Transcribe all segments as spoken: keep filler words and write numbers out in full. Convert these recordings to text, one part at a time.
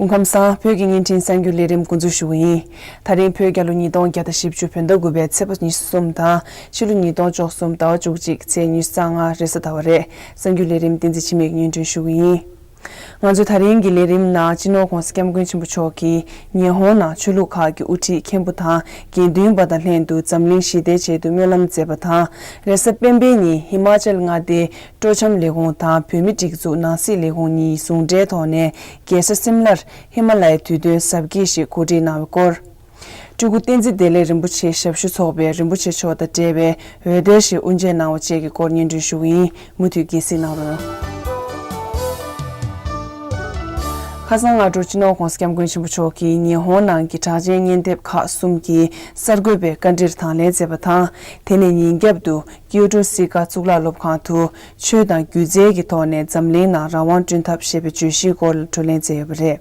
སྐུ་ཁམས་བཟང་། བོད་ཀྱི་བརྙན་འཕྲིན་གསར་འགྱུར་ལས་རིམ་འགོ་འཛུགས་ཞུ་གི་ཡིན། ད་རིང་བོད་རྒྱལ་ལོ་ཉིས་སྟོང་བརྒྱ་དང་བཞི་བཅུ་བོད་ཟླ་དགུ་པའི་ཚེས་པ་ཉི་ཤུ་གསུམ་དང་ཕྱི་ལོ་ཉིས་སྟོང་བཅུ་གསུམ་ཟླ་བ་བཅུ་གཅིག་ཚེས་ཉི་ཤུ་རྩ་ལྔ་རེས་གཟའ་ཟླ་བ་རེད། གསར་འགྱུར་ལས་རིམ་བསྟན་འཛིན་འཆི་མེད་ཀྱིས་སྙན་སྒྲོན་ཞུ་གི་ཡིན། ང་ཚོས་ད་རིང་གི་ལས་རིམ་ནང་སྤྱི་ནོར་༸གོང་ས་༸སྐྱབས་མགོན་ཆེན་པོ་མཆོག་གིས་ཉི་ཧོང་ནང་ཆོས་ལུགས་ཁག་གི་དབུ་ཁྲིད་མཁན་པོ་དང་དགེ་འདུན་པ་དང་ལྷན་དུ་འཛམ་གླིང་ཞི་བདེའི་ཆེད་དུ་སྨོན་ལམ་མཛད་པ་དང་། རེས་གཟའ་སྤེན་པའི་ཉིན་ཧི་མ་ཅལ་མངའ་སྡེའི་སྤྲོ་འཆམ་ལས་ཁུངས་དང་བོད་མིའི་སྒྲིག་འཛུགས་ནང་སྲིད་ལས་ཁུངས་གཉིས་ཟུང་འབྲེལ་ཐོག་ནས་རྒྱལ་ས་སིམ་ལར་ཧི་མ་ལ་ཡའི་དུས་སྟོན་གཟབ་རྒྱས་ཤིག་གོ་སྒྲིག་གནང་བའི་སྐོར། སྤྲུལ་སྐུ་བསྟན་འཛིན་བདེ་ལེགས་རིན་པོ་ཆེའི་ཞབས་ཞུ་ཚོགས་པས་རིན་པོ་ཆེ་མཆོག་དང་འབྲེལ་བའི་འོད་སྡེར་ཞིག་དབུ་འབྱེད་གནང་བ་བཅས་ཀྱི་སྐོར་སྙན་སྒྲོན་ཞུ་གི་ཡིན། མུ་མཐུད་རྒྱས་གཟིགས་གནང་རོགས། ཁ་སང་སྔ་དྲོ་སྤྱི་ནོར་༸གོང་ས་༸སྐྱབས་མགོན་ཆེན་པོ་མཆོག་གིས་ཉི་ཧོང་ནང་གི་གྲགས་ཅན་སྙན་དེབ་ཁག་གསུམ་གྱི་གསར་འགོད་པའི་བཀའ་འདྲིར་དང་ལེན་མཛད་པ་དང་། དེ་ནས་ཉིན་རྒྱབ་ཏུ་ཀིའོ་ཏོ་སི་ཀ་གཙུག་ལག་སློབ་ཁང་དུ་ཆོས་དང་སྒྱུ་རྩལ་གྱི་ཐོག་ནས་འཛམ་གླིང་ནང་རང་དབང་བསྐྲུན་ཐབས་ཞེས་པའི་བརྗོད་གཞིའི་སྐོར་ལ་བགྲོ་གླེང་མཛད་ཡོད་པ་རེད།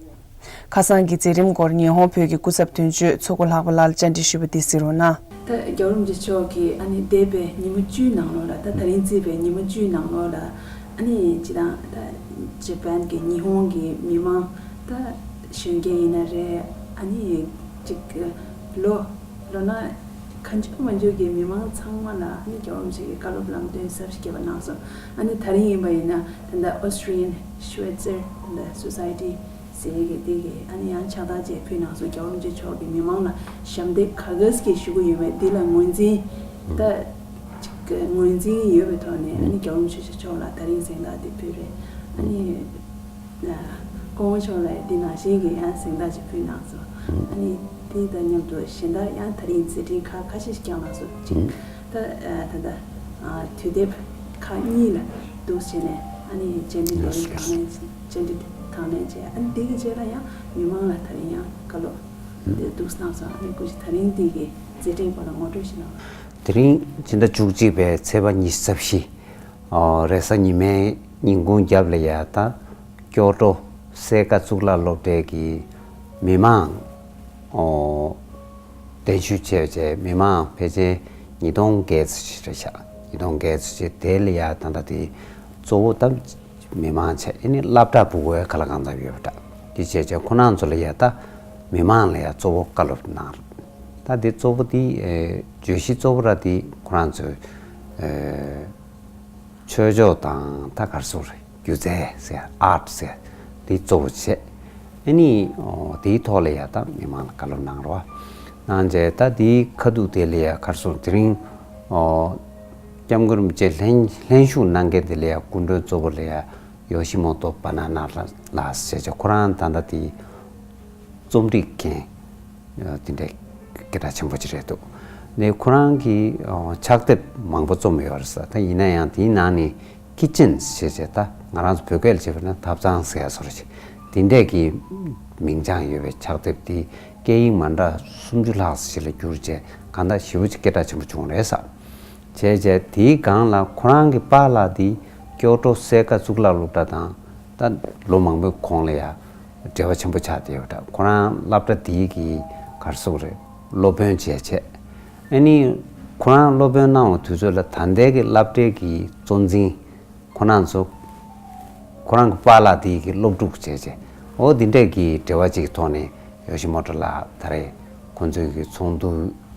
ཁ་སང་གི་མཛད་རིམ་སྐོར་ཉི་ཧོང་བོད་ཀྱི་སྐུ་ཚབ་དོན་གཅོད་མཚོ་སྐྱ་ལྷག་པ་ལགས་ལ་བཅར་འདྲི་ཞུས་པ་འདི་གཟིགས་རོགས་གནང་། ད་རྒྱལ་བ་རིན་པོ་ཆེ་མཆོག་གིས་ཨ་ནི་འདས་པའི་ཉིན་མོ་བཅུའི་ནང་ལོགས་ལ། ད་ད་རིང་བརྩིས་པའི་ཉིན་མོ་བཅུའི་ནང་ལོགས་ལ་ཨ་ནི་སྤྱིར་བཏང་ད་ཇ་པན་གྱི་ཉི་ཧོང་གི་མི་མང་ད་གཞོན་སྐྱེས་ཡིན་ན་རེད། ཨ་ནི་ཅིག་ལོ་ལོ་ན་གང་བྱུང་མང་བྱུང་གི་མི་མང་ཚང་མ་ལ་ཨ་ནི་རྒྱལ་བ་རིན་པོ་ཆེ་གི་བཀའ་སློབ་ལམ་སྟོན་ཟབ་ཞིག་རྒྱས་པ་གནང་སོང་། ཨ་ནི་ད་རིང་ཡིན་པ་ཡིན་ན་ད་ལྟ་Austrian Schweizer ད་ལྟ་Society ཟེར་གི་དེ་གི་ཨ་ནི་ཡང་ཕྱག་རྟགས་བཅས་ཕུལ་གནང་སོང་། རྒྱལ་བ་རིན་པོ་ཆེ་མཆོག་གི་མི་མང་ལ་ཞབས་འདེགས་ག་ག་ཟིག་ཞུ་གི་ཡོད་མེད་འདི་ལ་ངོས་འཛིན་ད་ཅིག་ངོས་འཛིན་ཡོད་པའི་ཐོག་ནས་ཨ་ནི་རྒྱལ་བ་རིན་པོ་ཆེ་མཆོག་ལ་ད་རིང་གཟེངས་རྟགས་འདི་ཕུལ་རེད། ཨ་ནི་སྐུ་ངོ་མཆོག་ལ་འདི་ནང་བཞིན་གི་ཡང་གཟེངས་རྟགས་ཅིག་ཕུལ་གནང་སོང་། ཨ་ནི་དེ་དང་མཉམ་དུ་གཞན་དག་ཡང་ད་རིང་མཛད་འཕྲིན་ཁག་ཁ་ཤས་ཤིག་བསྐྱངས་གནང་སོང་། གཅིག་ད་ད་ལྟ་དུས་དེབ་ཁག་གཉིས་ལ་འདུག་བྱས་ནས་ཨ་ནི་བཅར་འདྲི་ལས་རིམ་དང་ལེན་བཅར་འདྲི་དང་ལེན་བྱས། ཨ་ནི་དེ་གི་རྗེས་ལ་ཡང་མི་མང་ལ་ད་རིང་ཡང་བཀའ་སློབ་དེ་འདུག་གནང་སོང་། ཨ་ནི་སྐུ་མཁྱེན་ད་རིང་འདི་གི་མཛད་འཕྲིན་སྐོར་ལ་ངོ་སྤྲོད་ཞིག་གནང་རོགས། དེ་རིང་ཕྱི་ཟླ་བཅུ་གཅིག་པའི་ཚེས་པ་ཉི་ཤུ་རྩ་བཞི། ཨོ་རེས་གཟའ་ཉི་མའི་ཉིན་གུང་རྒྱབ་ལ་ཡ་ད་ཀྱོ་ཏོ་སེ་ཀ་གཙུག་ལག་སློབ་གྲྭའི་གི་མི་མང་ཨོ་གདན་ཞུ་བྱས་བྱས་མི་མང་ཕལ་ཆེར་ཉིས་སྟོང་བརྒལ་ཙམ་ཞིག་རེད་ཤག་ཉིས་སྟོང་བརྒལ་ཙམ་ཞིག་དེ་ལ་ཡ་ད་ལྟ་དེ་གཙོ་བོ་ད་མི་མང་བྱས་ཨ་ནི་སློབ་གྲྭ་ཕྲུ་གུའི་ག་ལ་གང་འཚམ་ཡོད་པ་འདྲ་དེ་བྱས་བྱས་ཁོ་རང་ཚོ་ལ་ཡ་ད་མི་མང་ལ་ཡ་གཙོ་བོ་བཀའ་སློབ་གནང་རེད། ད་དེ་གཙོ་བོ་དེ་ཨེ་བརྗོད་གཞི་གཙོ་བོ་ར་དེ་ཁོ་རང་ཚོའི་ཨེ་ཆོས་ཕྱོགས་དང་ད་ག་རེ་ཟེར་དགོས་རེད། སྒྱུ་རྩལ་ཟེར་ཨར་ཊི་ཟེར་དེ་གཙོ་བོ་བྱས། ཨ་ནི་ཨོ་དེའི་ཐོག་ལ་ཡ་ད་མི་མང་ལ་བཀའ་སློབ་གནང་རོགས་གནང་བྱས། ད་དེའི་ཁ་ཐུག་དེ་ལ་ཡ་ག་རེ་ཟེར་དེ་རིང་ཨོ་སྐྱབས་མགོན་རིན་པོ་ཆེ་ལྷན་ལྷན་ཞུགས་གནང་མཁན་དེ་ལ་ཡ་སྐུ་མགྲོན་གཙོ་བོ་ལ་ཡ་ཡོ་ཤི་མོ་ཏོ་བ་ན་ན་ལགས་ཟེར་བྱས་ཁོ་རང་ད་ལྟ་དེ་རྩོམ་སྒྲིག་མཁན་དེ་འདྲའི་སྐད་གྲགས་ཆེན་པོ་ཅིག་རེད་འདུག་ནས་ཁོ་རང་གིས་ཕྱག་དེབ་མང་པོ་རྩོམ་ཡོད་རེད་ས། ད་ཡིན་ན་ཡང་དེའི་ནང་ནས་ཁི་ཅན་ཞེས་བྱས་ད་ང་རང་ཚོ་བོད་སྐད་ལ་བྱས་པ་ན་ཐབ་ཚང་ཟེར་ཡ་བཟོ་འདྲ་ཞིག་དེ་འདྲས་ཀྱི་མིང་བྱང་ཡོད་པའི་ཕྱག་དེབ་དེ་སྐད་ཡིག་མ་འདྲ་སུམ་ཅུ་ལྷག་ཞིག་ལ་བསྒྱུར་བྱས་གང་ལྟར་ཞེ་པོ་ཅིག་སྐད་གྲགས་ཆེན་པོ་བྱུང་རེད་ས། བྱས་བྱས་དེའི་སྒང་ལ་ཁོ་རང་གི་པཱ་ལགས་དེ་ཀྱོ་ཏོ་སེ་ཀ་གཙུག་ལག་སློབ་གྲྭ་དང་ད་ལོ་མང་པོའི་གོང་ལ་ཡ་འབྲེལ་བ་ཆེན་པོ་ཆགས་བསྡད་ཡོད་འདྲ། ཁོ་རང་སློབ་གྲྭ་དེའི་གི་ག་རེ་ཟེར་དགོས་རེད། སློབ་དཔོན་བྱས་བྱས་ཨ་ནི་ཁོ་རང་སློབ་དཔོན་གནང་བའི་དུས་ཚོད་ལ་ད་ལྟའི་གི་སློབ་གྲྭའི་གི་གཙོ་འཛིན་ཁོ་རང་ཚོ་ཁོ་རང་གི་པཱ་ལགས་དེའི་གི་སློབ་ཕྲུག་བྱས་བྱས་ཨོ་དེ་འདྲས་ཀྱི་འབྲེལ་བ་ཅིག་ཐོག་ནས་ཡོ་ཤི་མོ་ཏོ་ལགས་ད་རེས་ཁོང་ཚོའི་གི་ཚོགས་འདུ་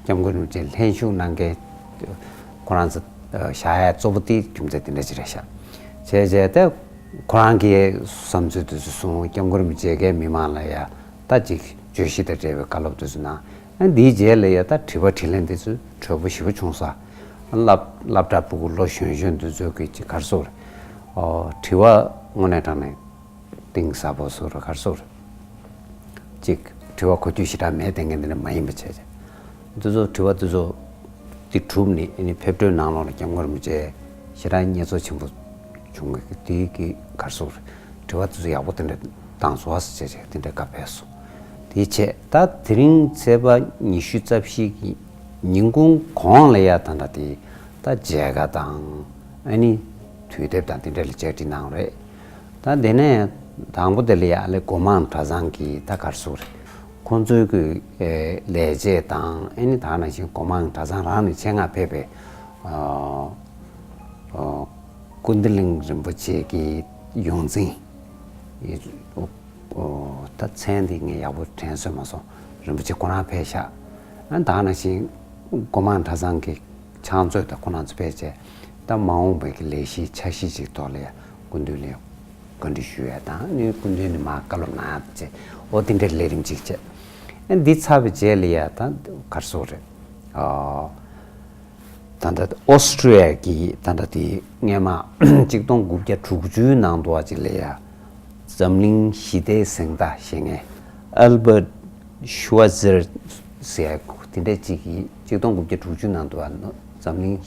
སྐྱབས་མགོན་རིན་པོ་ཆེ་ལྷན་ཞུགས་གནང་མཁན་ཁོ་རང་ཚོ་བཞག་ཡ་གཙོ་བོ་དེ་རྒྱུ་མཚན་དེ་འདྲ་ཅིག་རེད་ཤག་བྱས་བྱས་ད་ཁོ་རང་གི་བསམ་ཚུལ་དེ་ཚོ་གསུངས། སྐྱབས་མགོན་རིན་པོ་ཆེ་གིས་མི་མང་ལ་ཡ་ད་ཅིག་བརྗོད་གཞི་དང་འབྲེལ་བའི་བཀའ་སློབ་དེ་ཚོ་གནང་། ཨ་འདིའི་རྗེས་ལ་ཡ་ད་དྲི་བ་དྲིས་ལན་དེ་ཚོ་དྲོད་པོ་ཞེ་པོ་བྱུང་ས། སློབ་སློབ་གྲྭ་ཕྲུ་གུ་ལོ་གཞོན་གཞོན་དེ་ཚོ་གི་ཅིག་ག་རེ་ཟེར་དགོས་རེད། ཨོ་དྲི་བ་དངོས་གནས་དྲང་གནས་གཏིང་ཟབ་པོ་ཟེར་དགོས་རེད། ག་རེ་ཟེར་དགོས་རེད། ཅིག་དྲི་བ་གོ་རྒྱུ་ཞེ་དྲག་མེད་བསྡད་མཁན་དེ་འདྲ་མ་ཡིན་པ་བྱས་བྱས། འདི་ཚོ་དྲི་བ་འདི་ཚོ་འདི་གྲུབ་ནས་ཨ་ནི་ཕེབས་བྲོའི་ནང་ལོགས་ལ་སྐྱབས་མགོན་རིན་པོ་ཆེ་ཞེ་དྲག་མཉེས་ཚོར་ཆེན་པོ་བྱུང་གི་དེའི་གི་ག་རེ་ཟེར་དགོས་རེད། དྲི་བ་འདི་ཚོ་ཡག་པོ་དེ་འདྲ་བཏང་སོང་ཟེར་བྱས་བྱས་དེ་འདྲ་བཀའ་ཕེབས་སོང་། དེའི་ཆེད་ད་དེ་རིང་ཚེས་པ་ཉི་ཤུ་རྩ་བཞི་གི་ཉིན་གུང་གོང་ལ་ཡ་ད་ལྟ་དེ་ད་མཇལ་ཁ་དང་ཨ་ནི་དུས་དེབ་དང་དེ་འདྲ་ལ་བཅར་འདྲི་གནང་རེད། ད་དེ་ནས་དང་པོ་དེ་ལ་ཡ་ལས་སྒོ་མང་གྲྭ་ཚང་གི་ད་ག་རེ་ཟེར་དགོས་རེད། ཁོང་ཚོའི་གི་ལས་བྱེད་དང་ཨ་ནི་ད་ནང་བཞིན་སྒོ་མང་གྲྭ་ཚང་རང་ནས་ཆེད་མངགས་ཕེབས་པའི་ཨ་ཨ་ཀུན་བདེ་གླིང་རིན་པོ་ཆེ་གི་ཡོངས་འཛིན་པཱ་ ཨོ། ད་མཚན་དེ་ངས་ཡག་པོ་དྲན་སོང་མ་སོང་། རིན་པོ་ཆེ་ཁོ་རང་ཕེབས་ཤག་ཨ། ད་ནང་བཞིན་སྒོ་མང་གྲྭ་ཚང་གི་ཕྱག་མཛོད་དང་ཁོ་རང་ཚོ་ཕེབས་བྱས། ད་མ་འོངས་པའི་གི་ལས་གཞིའི་འཆར་གཞི་ཅིག་ཐོག་ལ་ཡ་སྐུ་མདུན་ལ་ཡ་བཀའ་འདྲི་ཞུ་ཡ་དང་། ཨ་ནི་སྐུ་མདུན་ནས་མར་བཀའ་སློབ་གནང་ཡ་བྱས། ཨོ། དེ་འདྲའི་ལས་རིམ་ཅིག་བྱས། ཨ། འདི་ཚར་བའི་རྗེས་ལ་ཡ་ད་གར་སོགས་རེད། ཨ། ད་ལྟ་ཨོ་སི་ཀྲི་ཡ་གི་ད་ལྟ་དེ་སྔས་མ་གཅིག་སྟོང་དགུ་བརྒྱ་དྲུག་ཅུའི་ནང་དུ་བ་ཅིག་ལ་ཡ་འཛམ་གླིང་ཞི་བདེའི་གཟེངས་རྟགས་བཞེས་མཁན་ཨལ་བར་ཤུ་ཝ་ཛེར་ཟེར་ཡ་དེ་འདྲ་ཅིག་གིས་གཅིག་སྟོང་དགུ་བརྒྱ་དྲུག་ཅུ་ནང་དུ་བ་འཛམ་གླིང་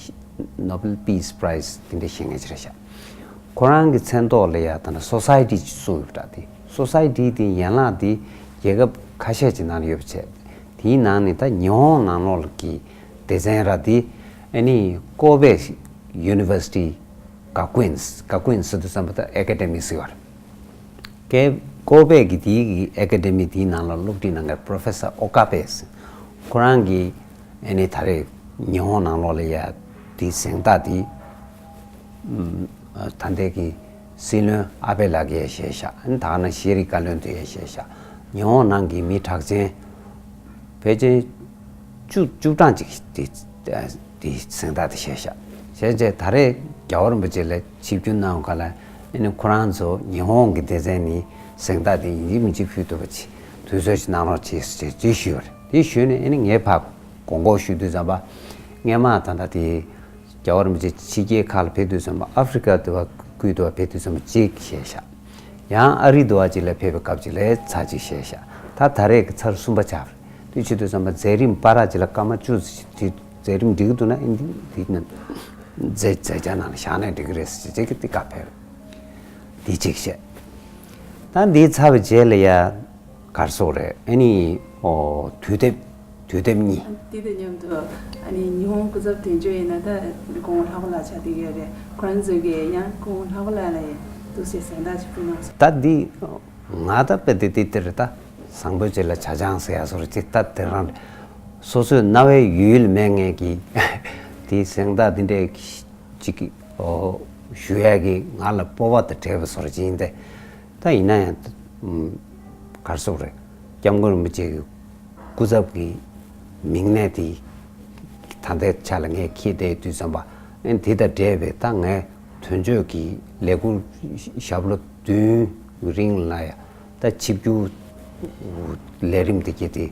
ནོ་བེལ་པིས་པ་རའི་ཛི་དེ་འདྲ་བཞེས་མཁན་ཅིག་རེད་ཤག་ཁོ་རང་གི་མཚན་ཐོག་ལ་ཡ་ད་ལྟ་སོ་སའི་ཊི་ཅིག་བཙུགས་ཡོད་པ་འདྲ། དེ་སོ་སའི་ཊི་དེ་ཡན་ལག་དེ་རྒྱལ་ཁབ་ཁ་ཤས་ཅིག་ནང་ལ་ཡོད་པ་བྱས། དེའི་ནང་ནས་ད་ཉི་ཧོང་ནང་ལོགས་ཀྱི་སྡེ་ཚན་ར་དེ་ཨ་ནི་ཀོ་པེ་ཡུ་ནི་ཝར་སི་ཊི་ག་ཀུན་སི། ག་ཀུན་སི་ཟེར་དུས་ཙམ་པ་ད་ཨེ་ཀ་ཌེ་མི་ཟེར་བ་རེད། ཀེ་ཀོ་པེ་གི་དེའི་གི་ཨེ་ཀ་ཌེ་མི་དེའི་ནང་ལ་སློབ་ཁྲིད་གནང་མཁན་པོ་རོ་ཕེ་སར་ཨོ་ཀ་པེ་ཟེར། ཁོ་རང་གིས་ཨ་ནི་ད་རེས་ཉི་ཧོང་ནང་ལོགས་ལ་ཡ་དེའི་གཟེངས་རྟགས་དེ་ཨུམ། ད་ལྟའི་གི་སྲིད་བློན་ཨ་བེ་ལགས་ཀྱིས་བཞེས་ཤག་ཨ་ནི་ད་ག་ནང་ཤེས་རིག་བཀའ་བློན་དུ་ཡང་བཞེས་ཤག་ཉི་ཧོང་ནང་གི་མི་གྲགས་ཅན་ཕལ་ཆེར་བཅུ་བཅུ་གྲངས་ཅིག་དེ་དེ་གཟེངས་རྟགས་དེ་བཞེས་ཤག་བྱས་རྗེས་ད་རེས་རྒྱལ་བ་རིན་པོ་ཆེ་ལ་ཆིབས་བསྒྱུར་གནང་བ་ལ་ཨ་ནི་ཁོ་རང་ཚོ་ཉི་ཧོང་གི་སྡེ་ཚན་ནས་གཟེངས་རྟགས་དེ་ཡིན་གཅིག་མིན་གཅིག་ཕུལ་ཐུབ་པ་ཅིག་དུས་ཚོད་ཅིག་གནང་རོགས་བྱེད་ཟེར་དེ་ཞུས་པ་རེད། དེ་ཞུས་ནས་ཨ་ནི་ངས་ཕར་དགོངས་སྐོར་ཞུ་དུས་ཙམ་པ་སྔས་མ་ད་ལྟ་དེ། རྒྱལ་བ་རིན་པོ་ཆེ་ཕྱི་རྒྱལ་ཁག་ལ་ཕེབས་དུས་ཙམ་པ་ཨ་ཧྥེ་རི་ཀ་དུ་བ་ཁུལ་དུ་བ་ཕེབས་དུས་ཙམ་པ་གཅིག་བཞེས་ཤག་ཡང་ཨ་རི་དུ་བ་ཅིག་ལ་ཕེབས་པའི་སྐབས་ཅིག་ལ་ཚར་གཅིག་བཞེས་ཤག་ད་ད་རེས་ཀྱི་ཚར་གསུམ་པ་ཆགས་པ་རེད། དེ་བྱེད་དུས་ཙམ་པ་མཛད་རིམ་བར་ཅིག་ལ་སྐར་མ་བཅུ་ཙམ་ཅིག་མཛད་རིམ་འགྲིག་གི་འདུག་ན་ཨ་ནི་འདི་ན་མཛད་མཛད་བྱ་ནང་ལ་བཞག་ན་འགྲིག་གི་རེད་ཟེར་ཅིག་གི་འདི་ག་ཕེབས་འདི་གཅིག་བཞེས། ད་འདི་ཚར་བའི་རྗེས་ལ་ཡ། གར་སོགས་རེད། ཨ་ནི་ཨོ་དུས་དེབ་དུས་དེབ་གཉིས། དེ་དང་མཉམ་དུ་ཨ་ནི་ཉི་ཧོང་སྐུ་ཚབ་དོན་གཅོད་ཡིན་ན་ད་སྐུ་ངོ་ལྷག་པ་ལགས་ཆགས་བསྡད་ཡོད་རེད། ཁོ་རང་ཚོས་ཀྱིས་ཡང་སྐུ་ངོ་ལྷག་པ་ལགས་ལ་ཡང་ཐུགས་སྲས་གཟེངས་རྟགས་ཅིག་ཕུལ་གནང་སོང་། ད་འདི་ང་ད་དཔེ་དེ་དེ་དེ་རེད། ད་བཟང་པོའི་རྗེས་ལ་ཇ་ཆང་ཟེར་ཡ་སོགས་རེད། ཅིག་ད་དེ་རང་རེད། སོ་སོའི་རྣ་བའི་ཡུལ་མེད་མཁན་གྱི་དེ་གཟེངས་རྟགས་འདི་འདྲའི་ཅིག་ཨོ་ཞུ་ཡ་གི་ང་ལ་སྤོབས་པ་དང་བྲལ་བ་སོགས་རེད་ཅིག་ཡིན་ཏེ། ད་ཡིན་ན་ཡང་། ཨུམ། གར་སོགས་རེད། སྐྱབས་མགོན་རིན་པོ་ཆེ་གི་སྐུ་ཚབ་ཀྱི་མིང་གནས་དེ་ད་ལྟའི་ཆ་ལ་ངས་འཁྱེར་བསྡད་དུས་ཙམ་པ་ཨེ་དེ་དང་འབྲེལ་བའི་ད་ངས་དོན་གཅོད་ཀྱི་ལས་འཁུར་ཞབས་ལོ་བདུན་རིང་ལ་ཡ་ད་ཆིབས་བསྒྱུར་ལས་རིམ་དེ་གྱད་དེ་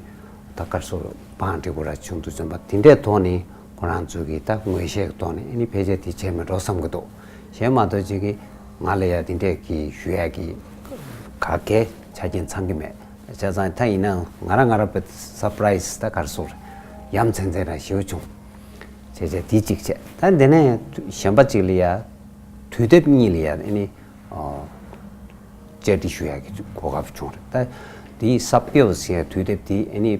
ད་གར་སོགས་བང་སྒྲིག་པ་ར་བྱུང་དུས་ཙམ་པ་དེ་འདྲའི་ཐོག་ནས་ཁོ་རང་ཚོ་གི་ད་ངོས་བཞེས་ཀྱི་ཐོག་ནས་ཨེ་ནི་ཕལ་ཆེར་དེ་བྱས་མེད་འགྲོ་བསམ་གྱི་འདུག་གཞན་མ་གཏོགས་ཅིག་གིས་ང་ལ་ཡ་དེ་འདྲས་ཀྱི་ཞུ་ཡ་གི་ག་གེ་ཆ་རྐྱེན་ཚང་གི་མེད། བྱས་ཙང་ད་ཡིན་ནའང་ང་རང་ང་རང་དཔེ་སར་པ་རའི་སི་ད་གར་སོགས་རེད། ཡ་མཚན་མཚན་ར་ཞེ་པོ་བྱུང་། བྱས་བྱས་དེ་གཅིག་བྱས། ད་འདི་ནས་གཞན་པ་གཅིག་ལ་ཡ་དུས་དེབ་གཉིས་ལ་ཡ་ཨེ་ནི་ཨོ་བཅར་འདྲི་ཞུ་ཡ་གི་གོ་སྐབས་བྱུང་རེད། ད་དེའི་སབ་ཀེའོ་ཟེར་ཡ་དུས་དེབ་དེ་ཨེ་ནི་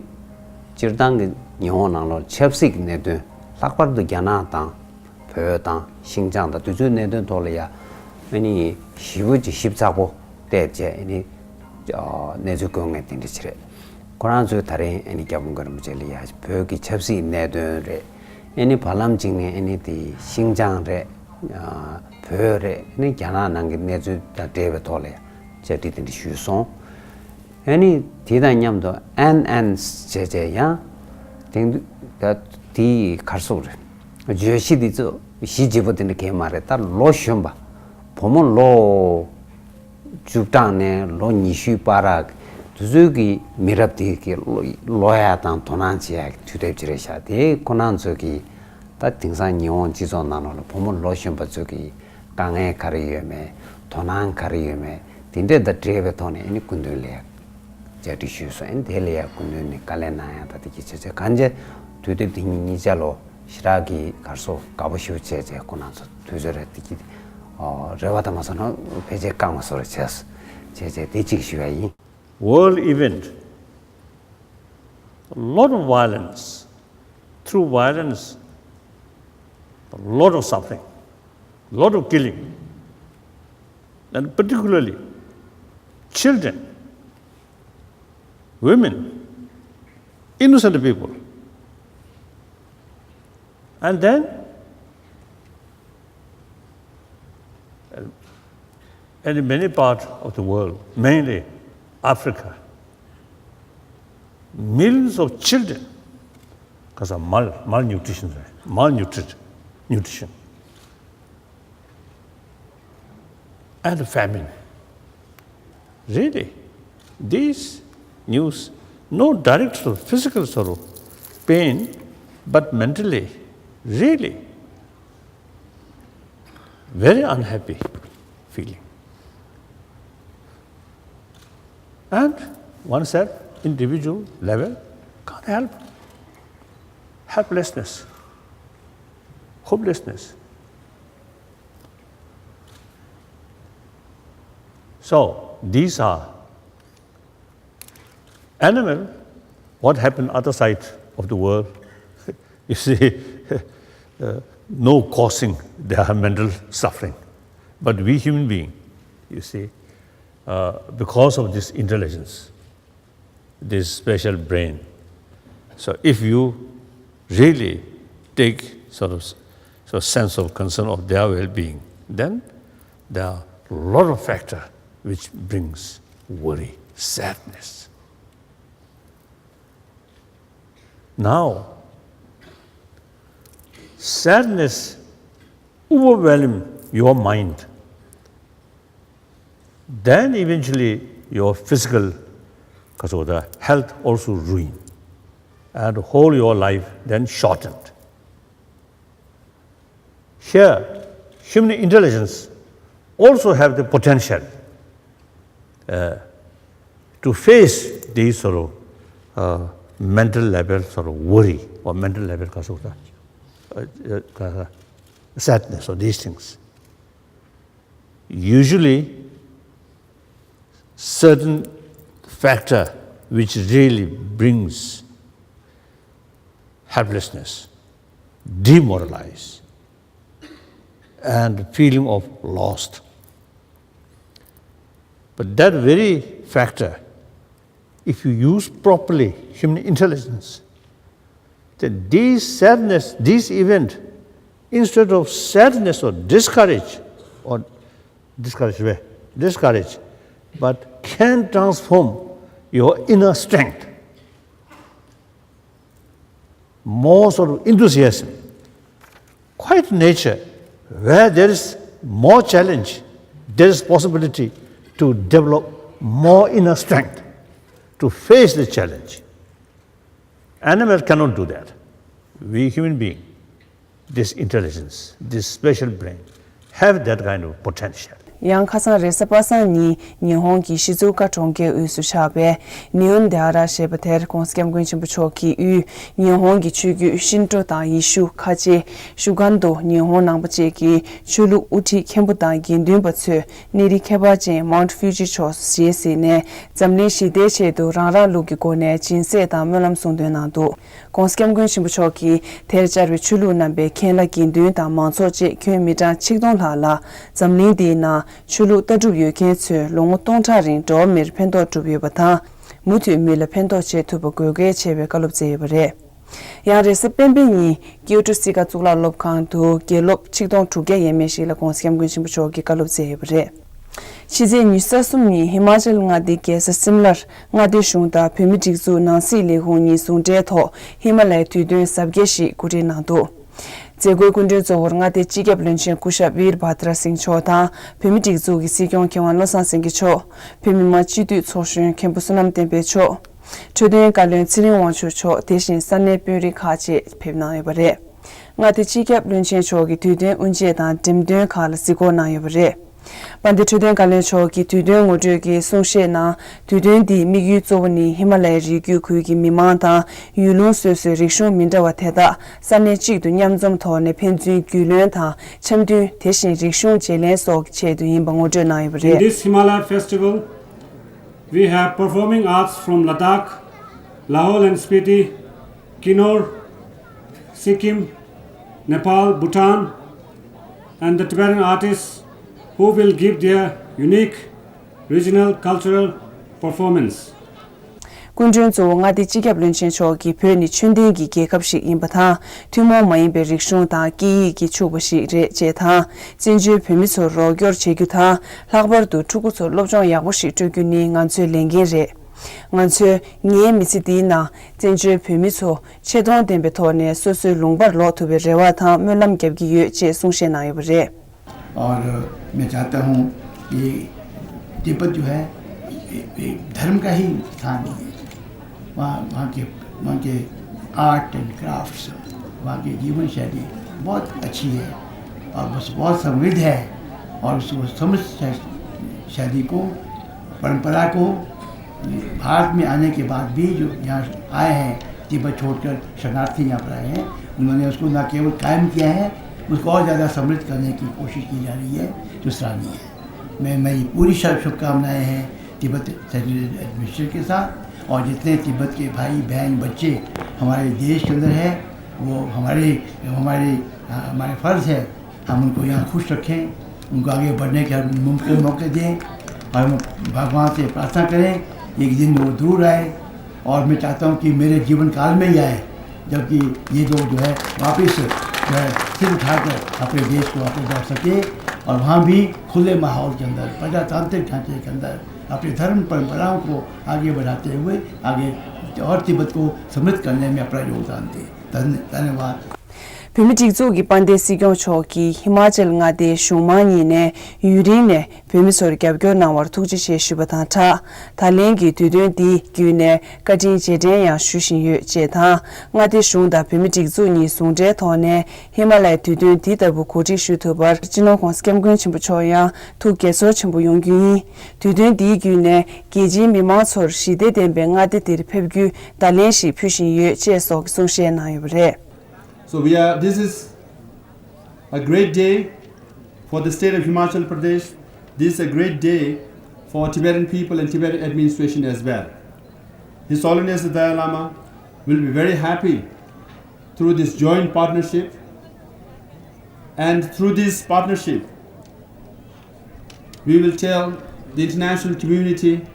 སྤྱིར་བཏང་གི་ཉི་ཧོང་ནང་ལོགས་ཆབ་སྲིད་ཀྱི་གནད་དོན་ལྷག་པར་དུ་རྒྱ་ནག་དང་། བོད་དང་ཤིན་ཅང་དང་དེ་ཚོའི་གནད་དོན་ཐོག་ལ་ཡ་ཨ་ནི་ཞེ་པོ་ཅིག་ཞིབ་ཚགས་པོ་བལྟས་བྱས་ཨ་ནི་གནས་ཚུལ་བཀོད་མཁན་དེ་འདྲ་ཅིག་རེད། ཁོ་རང་ཚོས་ད་རིང་ཨ་ནི་སྐྱབས་མགོན་རིན་པོ་ཆེ་ལ་ཡ་བོད་ཀྱི་ཆབ་སྲིད་གནད་དོན་རེད། ཨ་ནི་བར་ལམ་ཅིག་ནས་ཨ་ནི་དེ་ཤིན་ཅང་རེད། བོད་རེད། ཨ་ནི་རྒྱ་ནག་ནང་གི་གནས་ཚུལ་དང་འབྲེལ་བའི་ཐོག་ལ་ཡ་བཅར་འདྲི་དེ་འདྲ་ཞུས་སོང་། ཨ་ནི་དེ་དང་མཉམ་དུ་ཨེན་ཨེན་བྱས་བྱས་ཡང་དེང་དུས་ད་དེའི་གར་སོགས་རེད། བརྗོད་གཞི་འདི་ཚོ་གཞི་བརྗིད་པོ་དེ་འདྲ་གང་ཡང་མ་རེད། ད་ལོ་གཞོན་པ་བུ་མོ་ལོ་བཅུ་གྲངས་ནས་ལོ་ཉི་ཤུའི་བར་དེ་ཚོའི་གི་མི་རབས་དེ་གི་ལོ་ལོ་ཡ་དང་དོ་སྣང་བྱེད་ཡ་གི་དུས་དེབ་ཅིག་རེད་ཤག་དེ་ཁོ་རང་ཚོ་གི་ད་དེང་སང་ཉི་ཧོང་སྤྱི་ཚོགས་ནང་ལོགས་ལ་བུ་མོ་ལོ་གཞོན་པ་ཚོ་གི་དཀའ་ངལ་ག་རེ་ཡོད་མེད། དོ་སྣང་ག་རེ་ཡོད་མེད། དེ་འདྲས་དང་འབྲེལ་བའི་ཐོག་ནས་ཨ་ནི་སྐུ་མདུན་ལ་བཅར་འདྲི་ཞུས་སོང་། ཨ་ནི་དེ་ལ་ཡ་སྐུ་མདུན་ནས་བཀའ་ལན་གནང་ཡ་ད་དེ་གི་བྱས་བྱས་གང་བྱས་དུས་དེབ་དེ་གཉིས་ཆ་ལོ་ཞེ་དྲག་གི་གར་སོགས་དགའ་པོ་ཞེ་པོ་བྱས་བྱས་ཁོ་རང་ཚོ་དུས་ཚོད་རེ་དེ་གི་རེ་བ་དང་མ་སོང་ན་ཕལ་ཆེར་བསྐང་བ་བཟོ་རེ་བྱས་བྱས་བྱས་དེ་གཅིག་ཞུ་ཡ་ཡིན། World event, a lot of violence, through violence, a lot of suffering, a lot of killing, and particularly children, women, innocent people. And then, in many parts of the world, mainly Africa, millions of children, because of mal malnutrition, malnutrit nutrition, and famine. Really, these news, no direct sort of physical sort of pain, but mentally, really very unhappy feeling. And one said, individual level, can't help. Helplessness, hopelessness. So these are animal. What happened other side of the world? You see, uh, no causing their mental suffering. But we human being, you see, uh, because of this intelligence, this special brain. So if you really take sort of, sort of sense of concern of their well-being, then there are a lot of factor which brings worry, sadness. Now, sadness overwhelm your mind. Then eventually your physical, ka so da, health also ruined, and whole your life then shortened. Here, human intelligence also have the potential, uh, to face these sort of, uh, mental level sort of worry or mental level ka so da, uh, uh, ka- sadness or these things. Usually, certain factor which really brings helplessness, demoralize, and feeling of lost. But that very factor, if you use properly human intelligence, then these sadness, these event, instead of sadness or discourage, or discourage, discourage, but can transform your inner strength, more sort of enthusiasm, quiet nature, where there is more challenge, there is possibility to develop more inner strength to face the challenge. Animal cannot do that. We human being, this intelligence, this special brain, have that kind of potential. ཡང་ཁ་སང་རེས་གཟའ་པ་སངས་ཉིན་ཉི་ཧོང་གི་ཤི་ཛུ་ཀ་གྲོང་ཁྱེར་དབུས་སུ་ཆགས་པའི་ནིའུན་དེ་ཨ་ར་ཞེས་པ་དེར་༧གོང་ས་༧སྐྱབས་མགོན་ཆེན་པོ་མཆོག་གིས་དབུས་ཉི་ཧོང་གི་ཆོས་བརྒྱུད་ཤིན་ཏོ་དང་ཡེ་ཤུ་ཁ་ཆེ་ཤུ་གན་དོ་ཉི་ཧོང་ནང་པ་བཅས་ཀྱི་ཆོས་ལུགས་དབུ་ཁྲིད་མཁན་པོ་དང་དགེ་འདུན་པ་ཚོས་གནས་རི་ཁྱད་པར་ཅན་མའུན་ཕུའུ་ཇི་མཆོག་ཞེས་གཟིགས་ནས་འཛམ་གླིང་ཞི་བདེའི་ཆེད་དུ་རང་རང་ལུགས་ཀྱི་སྒོ་ནས་སྦྱིན་སྲེག་དང་སྨོན་ལམ་གསུང་དོན་གནང་འདུག ༧གོང་ས་༧སྐྱབས་མགོན་ཆེན་པོ་མཆོག་གིས་དེར་བཅར་བའི་ཆོས་ལུགས་རྣམ་པའི་མཁན་བླ་དགེ་འདུན་དང་མང་ཚོགས་བཅས་ཁྱོན་མི་གྲངས་ཆིག་སྟོང་ལྷག་ལ་འཛམ་གླིང་འདིའི་ནང་ཆོས་ལུགས་ལྟ་གྲུབ་ཡོད་མཁན་ཚོས་ལོ་ངོ་སྟོང་ཕྲག་རིང་འགྲོ་བ་མིར་ཕན་ཐོགས་གྲུབ་ཡོད་པ་དང་། མུ་མཐུད་མི་ལ་ཕན་ཐོགས་བྱེད་ཐུབ་པ་དགོས་གལ་ཆེ་བའི་བཀའ་སློབ་སྩལ་ཡོད་པ་རེད། ཡང་རེས་གཟའ་སྤེན་པའི་ཉིན་ཀིའོ་ཏོ་སི་ཀ་གཙུག་ལག་སློབ་ཁང་དུ་དགེ་སློབ་ཆིག་སྟོང་དྲུག་བརྒྱ་ཡས་མས་ཤིག་ལ་༧གོང་ས་༧སྐྱབས་མགོན་ཆེན་པོ་མཆོག་གིས་བཀའ་སློབ་སྩལ་ཡོད་པ་རེད། ཕྱི་ཚེས་ཉི་ཤུ་རྩ་གསུམ་ཉིན་ཧི་མ་ཅལ་མངའ་སྡེའི་རྒྱལ་ས་སིམ་ལར་མངའ་སྡེ་གཞུང་དང་བོད་མིའི་སྒྲིག་འཛུགས་ནང་སྲིད་ལས་ཁུངས་གཉིས་ཟུང་འབྲེལ་ཐོག་ཧི་མ་ལ་ཡའི་དུས་སྟོན་གཟབ་རྒྱས་ཤིག་གོ་སྒྲིག་གནང་འདུག་མཛད་སྒོའི་སྐུ་མགྲོན་གཙོ་བོར་མངའ་སྡེའི་སྤྱི་ཁྱབ་བློན་ཆེན་སྐུ་ཞབས་བིར་བྷ་དྲ་སིང་མཆོག་དང་བོད་མིའི་སྒྲིག་འཛུགས་ཀྱི་སྲིད་སྐྱོང་མཁས་དབང་བློ་བཟང་སེང་གེ་མཆོག་བོད་མི་མང་སྤྱི་འཐུས་ཚོགས་གཞོན་མཁན་པོ་བསོད་ནམས་བསྟན་འཕེལ་མཆོག་འཕྲོད་བསྟེན་བཀའ་བློན་ཚེ་རིང་དབང་ཕྱུག་མཆོག་དེ་བཞིན་ས་གནས་དཔོན་རིགས་ཁག་བཅས་ཕེབས་གནང་ཡོད་པ་རེད། མངའ་སྡེ་སྤྱི་ཁྱབ་བློན་ཆེན་མཆོག་གིས་དུས་སྟོན་དབུ་འབྱེད་དང་འགྲེམས་སྟོན་ཁག་ལ་གཟིགས་སྐོར་གནང་ཡོད་པ་རེད། དཔལ་ལྡན་འཕྲོད་བསྟེན་བཀའ་བློན་མཆོག་གིས་དུས་སྟོན་ངོ་སྤྲོད་ཀྱི་གསུང་བཤད་ནང་དུས་སྟོན་འདིའི་དམིགས་ཡུལ་གཙོ་བོ་ནི་ཧི་མ་ལ་ཡའི་རི་རྒྱུད་ཁུལ་གྱི་མི་མང་དང་ཡུལ་ལུང་སོ་སོའི་རིག་གཞུང་མི་འདྲ་བ་དེ་དག་ས་གནས་གཅིག་ཏུ་མཉམ་འཛོམས་ཐོག་ནས་ཕན་ཚུན་རྒྱུས་ལོན་དང་འཆམ་མཐུན། དེ་བཞིན་རིག་གཞུང་བརྗེ་ལེན་སོགས་ཀྱི་ཆེད་དུ་ཡིན་པ་ངོ་སྤྲོད་གནང་ཡོད་པ་In རེད། This Himalaya festival, we have performing arts from Ladakh, Lahaul and Spiti, Kinnaur, Sikkim, Nepal, Bhutan, and the Tibetan artists who will give their unique regional cultural performance. སྐུ་མགྲོན་གཙོ་བོ་མངའ་སྡེ་སྤྱི་ཁྱབ་བློན་ཆེན་མཆོག་གིས་བོད་ནི་ཆོས་ལྡན་གྱི་རྒྱལ་ཁབ་ཞིག་ཡིན་པ་དང་། ཐུན་མོང་མ་ཡིན་པའི་རིག་གཞུང་དང་སྐད་ཡིག་གིས་ཕྱུག་པ་ཞིག་རེད་ཅེས་དང་། བཙན་བྱོལ་བོད་མི་ཚོར་རོགས་སྐྱོར་བྱེད་རྒྱུ་དང་། ལྷག་པར་དུ་ཕྲུ་གུ་ཚོར་སློབ་སྦྱོང་ཡག་པོ་ཞིག་སྤྲོད་རྒྱུ་ནི་ང་ཚོའི་ལས་འགན་རེད། ང་ཚོས་ངའི་མི་ཚེ་འདིའི་ནང་བཙན་བྱོལ་བོད་མི་ཚོ་ཆེ་མཐོང་ལྡན་པའི་ཐོག་ནས་སོ་སོའི་ལུང་པར་ལོག་ཐུབ་པའི་རེ་བ་དང་སྨོན་ལམ་རྒྱབ་ཀྱི་ཡོད་ཅེས་གསུང་བཤད་གནང་ཡོད་པ་རེད། और मैं चाहता हूँ कि तिब्बत जो है, ये, ये धर्म का ही स्थान नहीं है। वहाँ, वहाँ के, वहाँ के आर्ट एंड क्राफ्ट्स, वहाँ की जीवन शैली बहुत अच्छी है और बस बहुत समृद्ध है। और उसको समृद्ध शै-, शैली को, परंपरा को भारत में आने के बाद भी जो यहाँ आए हैं, तिब्बत छोड़कर शरणार्थी यहाँ पर आए हैं, उन्होंने उसको न केवल कायम किया है, उसको और ज़्यादा समृद्ध करने की कोशिश की जा रही है, जो सराहनीय है। मैं, मेरी पूरी शु-, शुभकामनाएं हैं तिब्बत सेंट्रल एडमिनिस्ट्रेशन के साथ, और जितने तिब्बत के भाई, बहन, बच्चे हमारे देश के अंदर हैं, वो हमारे, हमारे, हमारे फ़र्ज़ है हम उनको यहाँ खुश रखें, उनको आगे बढ़ने के हर मुमकिन मौके दें, और हम भगवान से प्रार्थना करें, एक दिन वो ज़रूर आए। और मैं चाहता हूँ कि मेरे जीवन काल में ही आए, जबकि ये लोग जो है वापस जो है सिर उठाकर अपने देश को वापस लौट सके और वहाँ भी खुले माहौल के अंदर, प्रजातांत्रिक ढांचे के अंदर अपने धर्म परंपराओं को आगे बढ़ाते हुए आगे और तिब्बत को समृद्ध करने में अपना योगदान दें। धन्य-, धन्यवाद। བོད་མི་སྒྲིག་འཛུགས་ཀྱི་དཔལ་ལྡན་སྲིད་སྐྱོང་མཆོག་གིས་ཧི་མ་ཅལ་མངའ་སྡེའི་གཞུང་མང་གཉིས་ནས་ཡུན་རིང་ནས་བོད་མི་ཚོར་རྒྱབ་སྐྱོར་གནང་བར་ཐུགས་རྗེ་ཆེ་ཞུས་པ་དང་སྦྲགས། ད་ལན་གྱི་དུས་སྟོན་འདི་བརྒྱུད་ནས་བཀའ་དྲིན་རྗེས་དྲན་ཡང་ཞུ་བཞིན་ཡོད་ཅེས་དང་། མངའ་སྡེ་གཞུང་དང་བོད་མི་སྒྲིག་འཛུགས་གཉིས་ཟུང་འབྲེལ་ཐོག་ནས་ཧི་མ་ལ་ཡའི་དུས་སྟོན་འདི་ལྟ་བུ་གོ་སྒྲིག་ཞུ་ཐུབ་པར་སྤྱི་ནོར་༸གོང་ས་༸སྐྱབས་མགོན་ཆེན་པོ་མཆོག་ཡང་ཐུགས་དགྱེས་ཚོར་ཆེན་པོ་ཡོང་རྒྱུ་ཡིན། དུས་སྟོན་འདིའི་བརྒྱུད་ནས་རྒྱལ་སྤྱིའི་མི་མང་ཚོར་ཞི་བདེ་ལྡན་པའི་མངའ་སྡེ་འདིར་ཕེབས་རྒྱུའི་བརྡ་ལན་ཞིག་ཕུལ་བཞིན་ཡོད་ཅེས་སོགས་ཀྱི་གསུང་བཤད་གནང་ཡོད་པ་རེད། So we are, this is a great day for the state of Himachal Pradesh. This is a great day for Tibetan people and Tibetan administration as well. His Holiness the Dalai Lama will be very happy through this joint partnership, and through this partnership, we will tell the international community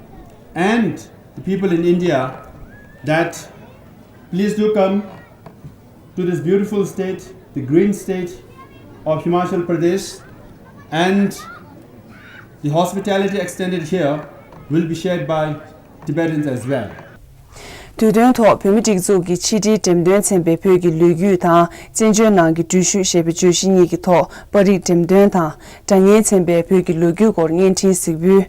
and the people in India that please do come to this beautiful state, the green state of Himachal Pradesh, and the hospitality extended here will be shared by Tibetans as well. དུས་སྟོན་ཐོག་བོད་མི་སྒྲིག་འཛུགས་ཀྱི་ཕྱི་དྲིལ་འགྲེམས་སྟོན་ཚན་པས་བོད་ཀྱི་ལོ་རྒྱུས་དང་བཙན་བྱོལ་ནང་གི་འགྲུལ་བཞུད་ཞེས་པའི་བརྗོད་གཞི་གཉིས་ཀྱི་ཐོག་པར་རིས་འགྲེམས་སྟོན་དང་། སྒྲ་བརྙན་ཚན་པས་བོད་ཀྱི་ལོ་རྒྱུས་སྐོར་བརྙན་འཕྲིན་གཟིགས་འབུལ།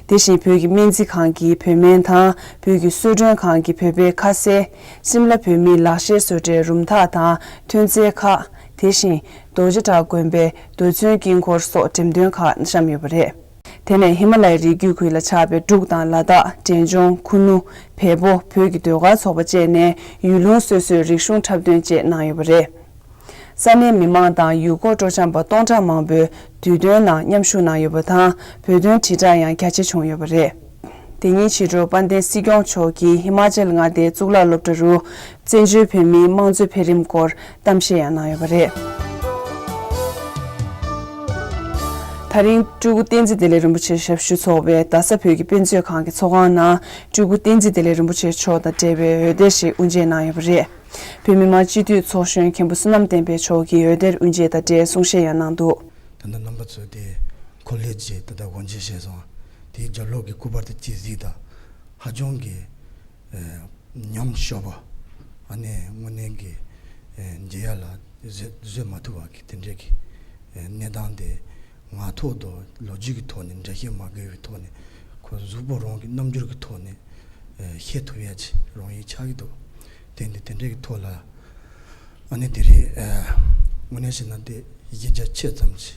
དེ་བཞིན་བོད་ཀྱི་སྨན་རྩིས་ཁང་གི་བོད་སྨན་དང་། བོད་ཀྱི་གསོལ་མགྲོན་ཁང་གི་བོད་པའི་ཁ་ཟས། ཤིམ་ལ་བོད་མིའི་ལག་ཤེས་བཟོ་གྲྭའི་རུམ་ཐག་དང་ཐོན་རྫས་ཁག་དེ་བཞིན་རྡོ་རྗེ་བྲག་དགོན་པའི་རྡོ་ཚོན་དཀྱིལ་འཁོར་སོགས་འགྲེམས་སྟོན་ཁག་བཤམས་ཡོད་པ་རེད། དེ་ནས་ཧི་མ་ལ་ཡའི་རི་རྒྱུད་ཁུལ་ལ་ཆགས་པའི་འབྲུག་དང་ལ་དྭགས། འབྲས་ལྗོངས། ཁུ་ནུ། བལ་པོ། བོད་ཀྱི་ཟློས་གར་ཚོགས་པ་བཅས་ནས་ཡུལ་ལུང་སོ་སོའི་རིག་གཞུང་འཁྲབ་སྟོན་བཅས་གནང་ཡོད་པ་རེད། ས་གནས་མི་མང་དང་ཡུལ་སྐོར་སྤྲོ་འཆམ་པ་སྟོང་ཕྲག་མང་པོས་དུས་སྟོན་ནང་མཉམ་ཞུགས་གནང་ཡོད་པ་དང་། བོད་དོན་དྲིལ་བསྒྲགས་ཡང་རྒྱ་ཆེ་བྱུང་ཡོད་པ་རེད། དེ་ཉིན་ཕྱི་དྲོ་དཔལ་ལྡན་སྲིད་སྐྱོང་མཆོག་གིས་ཧི་མ་ཅལ་མངའ་སྡེའི་གཙུག་ལག་སློབ་གྲྭ་རུ་བཙན་བྱོལ་བོད་མིའི་དམངས་གཙོའི་འཕེལ་རིམ་སྐོར་གཏམ་བཤད་ཡང་གནང་ཡོད་པ་རེད། ད་རིང་སྤྲུལ་སྐུ་བསྟན་འཛིན་བདེ་ལེགས་རིན་པོ་ཆེ་ཞབས་ཞུ་ཚོགས་པའི་རྡ་ས་བོད་ཀྱི་དཔེ་མཛོད་ཁང་གི་ཚོགས་ཁང་ནང་སྤྲུལ་སྐུ་བསྟན་འཛིན་བདེ་ལེགས་རིན་པོ་ཆེ་མཆོག་དང་འབྲེལ་བའི་འོད་སྡེར་ཞིག་དབུ་འབྱེད་གནང་ཡོད་པ་རེད། བོད་མི་མང་སྤྱི་འཐུས་ཚོགས་གཞོན་མཁན་པོ་བསོད་ནམས་བསྟན་འཕེལ་མཆོག་གིས་འོད་སྡེར་དབུ་འབྱེད་དང་འབྲེལ་གསུང་བཤད་ཡང་གནང་འདུག་ད་ལྟ་རྣམ་པ་ཚོས་དེ་འཁོར་ལོའི་རྗེས་ད་ལྟ་སྒོ་འབྱེད་བྱས་སོང་། དེའི་རྒྱབ་ལོགས་ཀྱི་སྐུ་པར་དེ་ཅི་གཟིགས་དང་། ཧ་ཅང་གི་ཨེ་ཉམས་ཤོར་བ། ཨ་ནི་དངོས་གནས་ཀྱི་ཨེ་མཇལ་ཡ་ལ་བཟོད་བཟོད་མ་ཐུབ་པ་གི་དེ་འདྲའི་གི་ཨེ་གནས་སྟངས་དེ་ངག་ཐོག་ཏུ་ལོ་རྒྱུས་ཀྱི་ཐོག་ནས་འགྲེལ་བཤད་མ་དགོས་པའི་ཐོག་ནས་ཁོ་གཟུགས་པོ་རང་གི་རྣམ་འགྱུར་གྱི་ཐོག་ནས་ཨེ་བཤད་ཐུབ་ཡ་ཅིག་རང་ཡིན་ཆགས་ཀྱི་འདུག་དེ་འདི་དེ་འདྲའི་གི་ཐོག་ལ་ཨ་ནི་དེ་རིང་ཨེ་དངོས་གནས་བྱས་ན་དེ་གཞི་རྒྱ་ཆེ་ཙམ་ཅིག་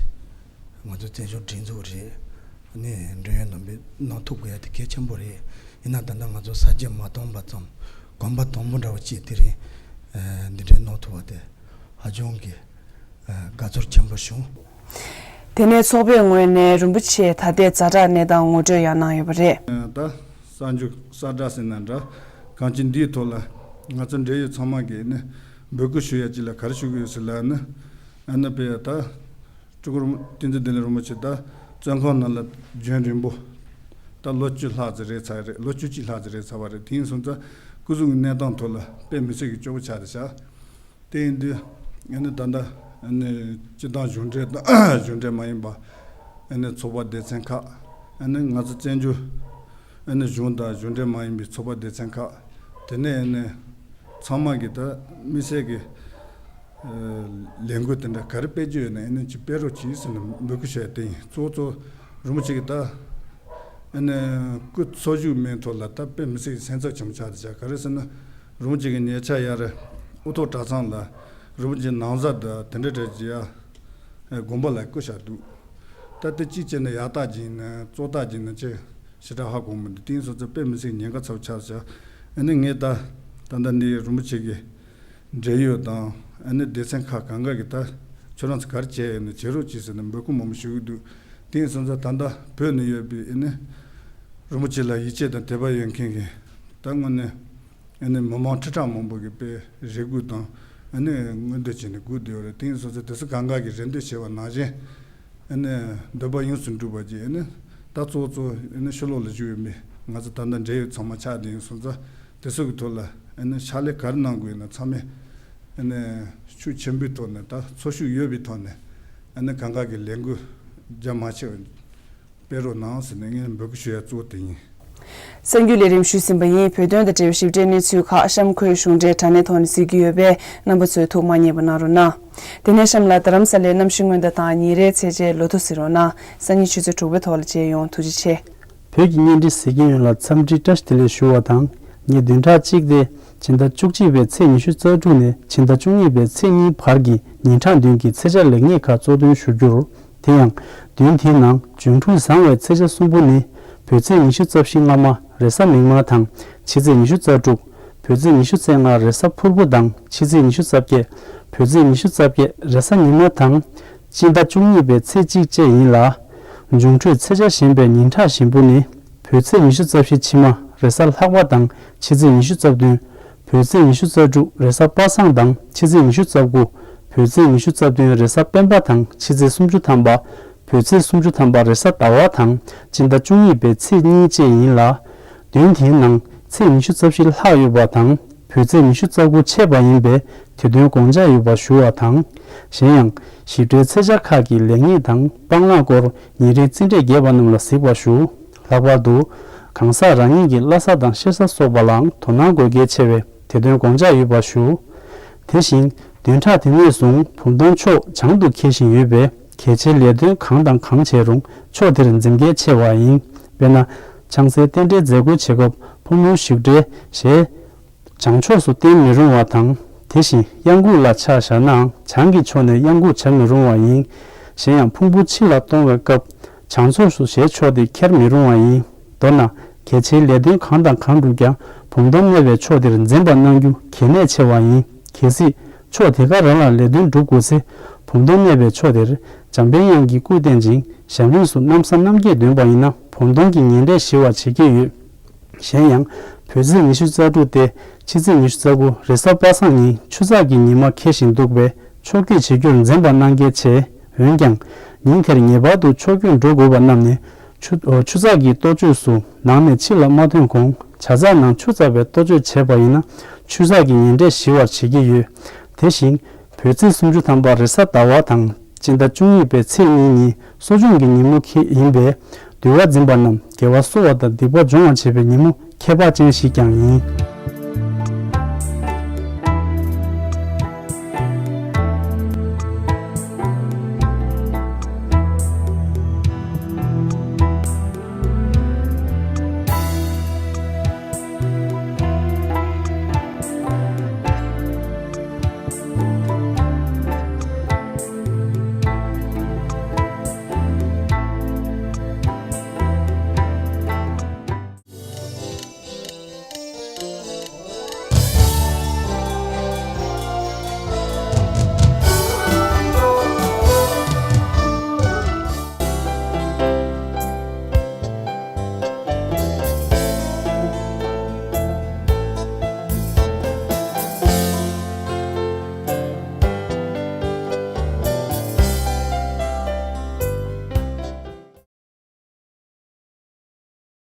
ང་ཚོ་བཙན་བྱོལ་སྒྲིག་འཛུགས་རེད། ཨ་ནི་འབྲེལ་ཡོད་རྣམ་པས་གནང་ཐུབ་དགོས་ཡ་དེ་གལ་ཆེན་པོ་རེད། ཡིན་ན་ད་ལྟ་ང་ཚོ་ས་བཅད་མ་བཏོན་པ་ཙམ་གོམ་པ་དང་པོ་འདྲ་བོ་ཅིག་དེ་རིང་ཨ་འདི་འདྲའི་གནང་ཐུབ་པ་དེ་ཧ་ཅང་གི་ཨ་དགའ་ཚོར་ཆེན་པོ་བྱུང་། དེ་ནས་ཚོགས་པའི་ངོས་ནས་རིན་པོ་ཆེའི་ད་ལྟའི་ཛ་དྲག་གནས་སྟངས་ངོ་སྤྲོད་ཡང་གནང་ཡོད་པ་རེད། ད་གསར་འགྱུར་གསར་བསྒྲགས་ཟེར་ན་འདྲ། གང་ཅི་འདིའི་ཐོག་ལ་ང་ཚོ་འབྲེལ་ཡོད་ཚང་མ་གིས་ནི་འབོད་སྐུལ་ཞུ་ཡ་ཅིག་ལ་ག་རེ་ཞུ་གི་ཡོད་ཟེར་ལབ་ན། ཨ་ནི་དཔེ་ད་སྤྲུལ་སྐུ་རིན་པོ་བསྟན་འཛིན་བདེ་ལེགས་རིན་པོ་ཆེ་ད་བཙོན་ཁང་ནང་ལ་རྒྱུན་རིང་པོ་ ད་ལོ་བཅུ་ལྷག་ཙམ་རེད་ཚར་རེད། ལོ་བཅུ་གཅིག་ལྷག་ཙམ་རེད་ཚར་བ་རེད། དེ་ཡིན་སོང་ཙང་སྐུ་གཟུགས་ཀྱི་གནས་སྟངས་ཐོག་ལ་དཔེ་མི་སྲིད་ཀྱི་སྐྱོ་པོ་ཆགས་བསྡད་ཤག་དེ་ཡིན་དུས་ཨ་ནི་ད་ལྟ་ཨ་ནི་སྤྱི་བཏང་གཞུང་འབྲེལ་དང་གཞུང་འབྲེལ་མ་ཡིན་པ་ཨ་ནི་ཚོགས་པ་སྡེ་ཚན་ཁག་ཨ་ནི་ང་ཚོ་བཙན་བྱོལ་ཨ་ནི་གཞུང་དང་གཞུང་འབྲེལ་མ་ཡིན་པའི་ཚོགས་པ་སྡེ་ཚན་ཁག་དེ་ནས་ཨ་ནི་ཚང་མ་གི་ད་དམིགས་བསལ་གྱི་ལས་འགུལ་དེ་འདྲ་ག་རེ་སྤེལ་རྒྱུ་ཡོད་ན་ཨ་ནི་ཅིག་སྤེལ་རོགས་གྱིས་ཟེར་ནས་འབོད་སྐུལ་ཞུ་ཡ་དེ་ཡིན། གཙོ་བོ་གཙོ་བོ་རིན་པོ་ཆེ་གི་ད་ཨ་ནི་སྐུ་འཚོ་བཞུགས་མིན་ཐོག་ལ་ད་དཔེ་མི་སྲིད་སེམས་འཚབ་ཆེན་པོ་ཆགས་བསྡད་ཤག་ག་རེ་ཟེར་ན་རིན་པོ་ཆེ་གི་ཉེ་ཆར་ཡར་དབུ་ཐོག་གྲྭ་ཚང་ལ་རིན་པོ་ཆེ་ནང་གསར་དང་དེ་འདྲ་འདྲ་བྱེད་ཡ་དགོན་པ་ལ་བསྐོ་བཞག་འདུག་ད་དེ་གཅིག་བྱས་ན་ཡག་རྟགས་ཅིག་ཡིན་ན་བཙོག་རྟགས་ཅིག་ཡིན་ན་ཅི་ཞེ་དྲག་ཧ་གོ་མི་འདུག་དེ་ཡིན་སོང་ཙང་དཔེ་མི་སྲིད་ཉེན་ཁ་ཚ་པོ་ཆགས་ཤག་ཨ་ནི་ངས་ད་ད་ལྟ་འདི་རིན་པོ་ཆེ་གི་འབྲེལ་ཡོད་དང་ཨ་ནི་སྡེ་ཚན་ཁག་གང་ག་གི་ད་ཁྱོད་རང་ཚོ་ག་རེ་བྱས་ཡོད་ན་བྱེད་རོགས་གྱིས་ཟེར་ནས་འབོད་སྐུལ་མང་པོ་ཞུ་གི་འདུག་དེ་ཡིན་སོང་ཙང་ད་ལྟ་བོད་ནས་ཡོད་པའི་ཨ་ནི་རིན་པོ་ཆེ་ལ་ཡིད་ཆེས་དང་དད་པ་ཡོད་མཁན་གྱི་ད་དངོས་གནས་ཨ་ནི་མི་མང་ཁྲི་ཕྲག་མང་པོ་གིས་དཔེ་རེ་སྒུག་དང་ཨ་ནི་མངོན་འདོད་བྱས་ནས་སྒུག་བསྡད་ཡོད་རེད། དེ་ཡིན་སོང་ཙང་དེ་ཚོ་གང་ག་གིས་རེ་འདོད་བྱས་པ་ནང་བཞིན་ཨ་ནི་འདོད་པ་ཡོངས་སུ་འགྲུབ་པ་ཅིག་ཨ་ནི་ད་གཙོ་བོ་གཙོ་བོ་ཨ་ནི་ཕྱི་ལོགས་ལ་བཞུགས་ཡོད་མི་ང་ཚོ་ད་ལྟ་འབྲེལ་ཡོད་ཚང་མ་ཆགས་བསྡད་ཡིན་སོང་ཙང་དེ་ཚོ་གི་ཐོག་ལ་ཨ་ནི་ཕྱག་ལས་ག་རེ་གནང་དགོས་ཡིན་ན་ཚང་མས་ཨ་ནི་ཤུགས་ཆེན་པོའི་ཐོག་ནས་ད་ཚོར་ཤུགས་ཡོད་པའི་ཐོག་ནས་ཨ་ནི་གང་ག་གིས་ལས་འགུལ་རྒྱ་མ་ཆེ་བ་སྤེལ་རོགས་གནང་ཟེར་ནས་ངས་འབོད་སྐུལ་ཞུ་ཡ་གཙོ་བོ་དེ་ཡིན། གསར་འགྱུར་ལས་རིམ་ཞུས་ཟིན་པ་ཡིན། བོད་དོན་དང་འབྲེལ་བའི་ཞིབ་ཕྲའི་གནས་ཚུལ་ཁག་གཤམ་འཁོད་གཞུང་འབྲེལ་དྲ་གནས་ཐོག་ནས་གཟིགས་ཀྱི་ཡོད་པས་རྣམ་པ་ཚོས་ཐུགས་མ་མཉེས་པ་གནང་རོགས་གནང་། དེ་ནས་གཤམ་ལ་རྡ་རམ་ས་ལའི་གནམ་གཤིས་སྔོན་བརྡ་དང་ཉིན་རེའི་ཚེས་བཅད་ལོ་ཐོ་གཟིགས་རོགས་གནང་། སང་ཉིན་ཆུ་ཚོད་དྲུག་པའི་ཐོག་ལ་མཇལ་ཡོང་། ཐུགས་རྗེ་ཆེ། བོད་ཀྱི་བརྙན་འཕྲིན་གཟིགས་མཁན་ཡོངས་ལ་འཚམས་འདྲི་བཀྲ་ཤིས་བདེ་ལེགས་ཞུ་བ་དང་། ངས་བདུན་ཕྲག་གཅིག་སྟེ་ཕྱི་ཟླ་བཅུ་གཅིག་པའི་ཚེས་ཉི་ཤུ་རྩ་དྲུག་ནས་ཕྱི་ཟླ་བཅུ་གཉིས་པའི་ཚེས་གཉིས་བར་གྱི་ཉིན་གྲངས་བདུན་གྱི་ཚེས་ཆ་ལེགས་ཉེས་ཁག་གཙོ་འདོན་ཞུ་རྒྱུར། དེ་ཡང་། བདུན་དེའི་ནང་འབྱུང་འཕྲོད་བཟང་བའི་ཚེས་ཆ་གསུམ་པོ་ནི། བོད་ཚེས་ཉི་ཤུ་རྩ་བཞི་སྔ་མ་རེས་གཟའ་མིག་དམར་དང་ཕྱི་ཚེས་ཉི་ཤུ་རྩ་དྲུག་བོད་ཚེས་ཉི་ཤུ་རྩ་ལྔ་རེས་གཟའ་ཕུར་བུ་དང་ཕྱི་ཚེས་ཉི་ཤུ་རྩ་བརྒྱད། བོད་ཚེས་ཉི་ཤུ་རྩ་བརྒྱད་རེས་གཟའ་ཉི་མ་དང་། སྤྱི་ཟླ་བཅུ་གཉིས་པའི་ཚེས་གཅིག་བཅས་ཡིན་ལ། འབྱུང་འཕྲོད་ཚེས་ཆ་གཞན་པའི་ཉིན་གྲངས་གཞན་པོ་ནི། བོད་ཚེས་ཉི་ཤུ་རྩ་བཞི་ཕྱི་མ་རེས་གཟའ་ལྷག་པ་དང་ཕྱི་ཚེས་ཉི་ཤུ་རྩ་བདུན། བོད་ཚེས་ཉི་ཤུ་རྩ་དྲུག་རེས་གཟའ་པ་སངས་དང་ཕྱི་ཚེས་ཉི་ཤུ་རྩ་དགུ། བོད་ཚེས་ཉི་ཤུ་རྩ་བདུན་རེས་གཟའ་སྤེན་པ་དང་ཕྱི་ཚེས་སུམ་ཅུ་ཐམ་པ། བོད་ཚེས་སུམ་ཅུ་ཐམ་པ་རེས་གཟའ་ཟླ་བ་དང་སྤྱི་ཟླ་བཅུ་གཉིས་པའི་ཚེས་གཉིས་བཅས་ཡིན་ལ། བདུན་དེའི་ནང་ཚེས་ཉི་ཤུ་རྩ་བཞི་ལྷག་ཡོད་པ་དང་། བོད་ཚེས་ཉི་ཤུ་རྩ་དགུ་ཆད་པ་ཡིན་པས་དེ་དོན་དགོངས་འཇགས་ཡོད་པ་ཞུ་བ་དང་། གཞན་ཡང་། ཞིབ་ཕྲའི་ཚེས་ཆ་ཁག་གི་ལེགས་ཉེས་དང་སྤང་བླང་སྐོར་ཉིན་རེའི་རྩིས་འབྲས་རྒྱས་པ་རྣམས་ལ་གཟིགས་པར་ཞུ། ལྷག་པར་དུ། གང་ཟག་རང་ཉིད་ཀྱི་བླ་གཟའ་དང་གཤེད་གཟའ་སོགས་པ་ལའང་དོ་སྣང་དགོས་གལ་ཆེ་བས་དེ་དོན་དགོངས་འཇགས་ཡོད་པར་ཞུ། དེ་བཞིན། བདུན་ཕྲག་དེ་ནས་བཟུང་བུམ་སྟོང་ཕྱོགས་བྱང་དུ་འཁེལ་བཞིན་ཡོད་པས་གལ་ཆེའི་ལས་དོན་གང་དང་གང་བྱས་རུང་ཕྱོགས་དེར་འཛེམ་གལ་ཆེ་བ་ཡིན། དཔེར་ན། ཆང་སའི་རྟེན་འབྲེལ་མཛད་སྒོ་བྱེད་སྐབས་ཕོ་མོའི་བཞུགས་གྲལ་ཞེས། བྱང་ཕྱོགས་སུ་བརྟེན་མི་རུང་བ་དང་། དེ་བཞིན་གཡང་འགུགས་ལ་ཕྱག་བཞག་ནའང་བྱང་གི་ཕྱོགས་ནས་གཡང་འགུགས་བྱ་མི་རུང་བ་ཡིན། གཞན་ཡང་ཕུང་པོ་ཕྱི་ལ་གཏོང་བའི་སྐབས་བྱང་ཕྱོགས་སུ་ཞེས་ཕྱོགས་དེ་ཁྱེར་མི་རུང་བ་ཡིན། མདོར་ན། གལ་ཆེའི་ལས་དོན་གང་དང་གང་བསྒྲུབ་ཀྱང་བུམ་སྟོང་གནས་པའི་ཕྱོགས་དེར་འཛེམ་པ་གནང་རྒྱུ་གལ་གནད་ཆེ་བ་ཡིན། གལ་སྲིད་ཕྱོགས་དེ་ག་རང་ལ་ལས་དོན་སྒྲུབ་དགོས་ཚེ་བུམ་སྟོང་གནས་པའི་ཕྱོགས་དེར་འཇམ་དཔལ་དབྱངས་ཀྱི་སྐུ་བསྟན་ཅིང་ཞབས་རིམ་སུ་གནམ་ས་གནམ་བརྒྱད་འདོན་པ་ཡིན་ན་བུམ་སྟོང་གི་ཉེ་འབྲས་ཞི་བར་བྱེད་ཀྱི་ཡོད། གཞན་ཡང་། བོད་ཚེས་ཉི་ཤུ་རྩ་དྲུག་སྟེ་ཕྱི་ཚེས་ཉི་ཤུ་རྩ་དགུ་རེས་གཟའ་པ་སངས་ཉིན་ཆུ་ཚགས་ཀྱི་ཉི་མ་འཁེལ་བཞིན་འདུག་པས་ཕྱོགས་བསྐྱོད་བྱེད་རྒྱུར་འཛེམ་པ་གནང་གལ་ཆེ། འོན་ཀྱང་། ཉིན་དེར་ངེས་པར་དུ་ཕྱོགས་བསྐྱོད་འགྲོ་དགོས་པ་རྣམས་ནི། ཆུ་ཆུ་ཚགས་ཀྱི་ལྟོ་བཅོས་སུ་ནང་ནས་ཕྱི་ལ་མ་ཐོན་གོང་ཇ་ཚགས་ནང་ཆུ་བཙགས་པའི་ལྟོ་བཅོས་བྱས་པ་ཡིན་ན་ཆུ་ཚགས་ཀྱི་ཉེ་འབྲས་ཞི་བར་བྱེད་ཀྱི་ཡོད། དེ་བཞིན། བོད་ཚེས་སུམ་ཅུ་ཐམ་པ་རེས་གཟའ་ཟླ་བ་དང་སྤྱི་ཟླ་བཅུ་གཉིས་པའི་ཚེས་གཉིས་ཉིན་གསོ་སྦྱོང་གི་ཉིན་མོ་ཁེ་ཡིན་པས་འདུལ་བ་འཛིན་པ་རྣམས་དགེ་བ་གསོ་བ་དང་སྡིག་པ་སྦྱོང་བར་བྱེད་པའི་ཉིན་མོ་ཁྱད་པར་ཅན་ཞིག་ཀྱང་ཡིན།